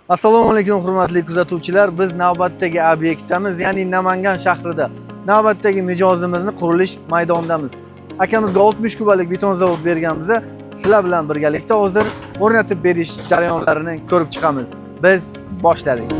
Assalomu alaykum, hurmatli kuzatuvchilar. Biz navbatdagi obyektdamiz, ya'ni Namangan shahrida. Navbatdagi mijozimizni qurilish maydonidamiz. Akamizga 60 kubalik beton zavod berganmiz. Sizlar bilan birgalikda hozir o'rnatib berish jarayonlarini ko'rib chiqamiz. Biz boshladik.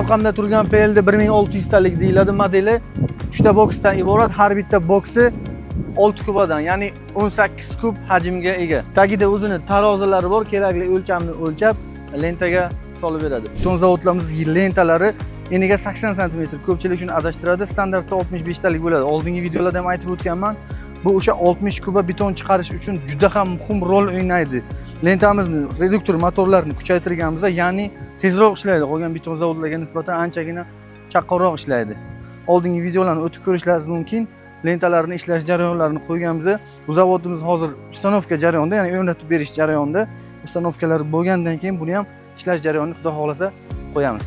Orqamda turgan PLD 1600 talik deyiladi modeli. 3 ta boksdan iborat. Har bitta boksi 6 kubadan, ya'ni 18 kub hajmga ega. Tagida o'zini tarozilari bor, kerakli o'lchamni o'lchab lentaga solib beradi. Beton zavodlarimiz lentalari eniga 80 sm. Ko'pchilik shuni adashtiradi. Standartda 65 talik bo'ladi. Oldingi videolarda ham aytib o'tganman. Bu o'sha 60 kuba beton chiqarish uchun juda ham muhim rol o'ynaydi. Lentamizni reduktor motorlarini kuchaytirganimizda, ya'ni tezroq ishlaydi. Qolgan beton zavodlarga nisbatan anchagina chaqqonroq ishlaydi. Oldingi videolarni o'tib ko'rishlaringiz mumkin. Lentalarni ishlash jarayonlarini qo'yganmiz. Bu zavodimiz hozir установка jarayonida, ya'ni o'rnatib berish jarayonida. Установка lar bo'lgandan keyin buni ham ishlash jarayonini xudo xohlasa qo'yamiz.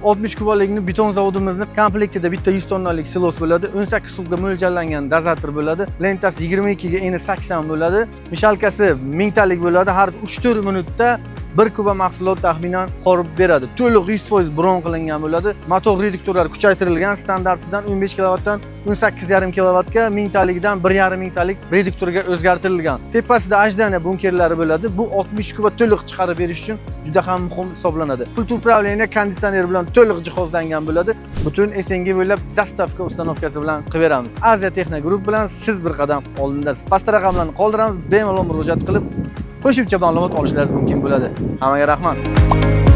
60 kubalikni beton zavodimizni komplektida bitta 100 tonnalik silos bo'ladi, 18 kubga mo'ljallangan dozator bo'ladi, lentasi 22 ga eni 80 bo'ladi, мешалка si 1000 talik bo'ladi. Har 3-4 minutda bir kuba mahsulot taxminan qorib beradi. To'liq 100% bron qilingan bo'ladi. Motor reduktorlari kuchaytirilgan, standartidan 15 kilovatdan 18,5 kilovatga, 1000 talikdan 1,5 mingtalik reduktorga o'zgartirilgan. Tepasida ajdana bunkerlari bo'ladi. Bu 60 kuba to'liq chiqarib berish uchun juda ham muhim hisoblanadi. Pult управления konditsioner bilan to'liq jihozlangan bo'ladi. Butun SNG bo'ylab доставка установка si bilan qilib beramiz. Aziya Texno Group bilan siz bir qadam oldindasiz. Pastda raqamlarni qoldiramiz, bemalol murojaat qilib qo'shimcha ma'lumot olishlaringiz mumkin bo'ladi. Hammaga rahmat.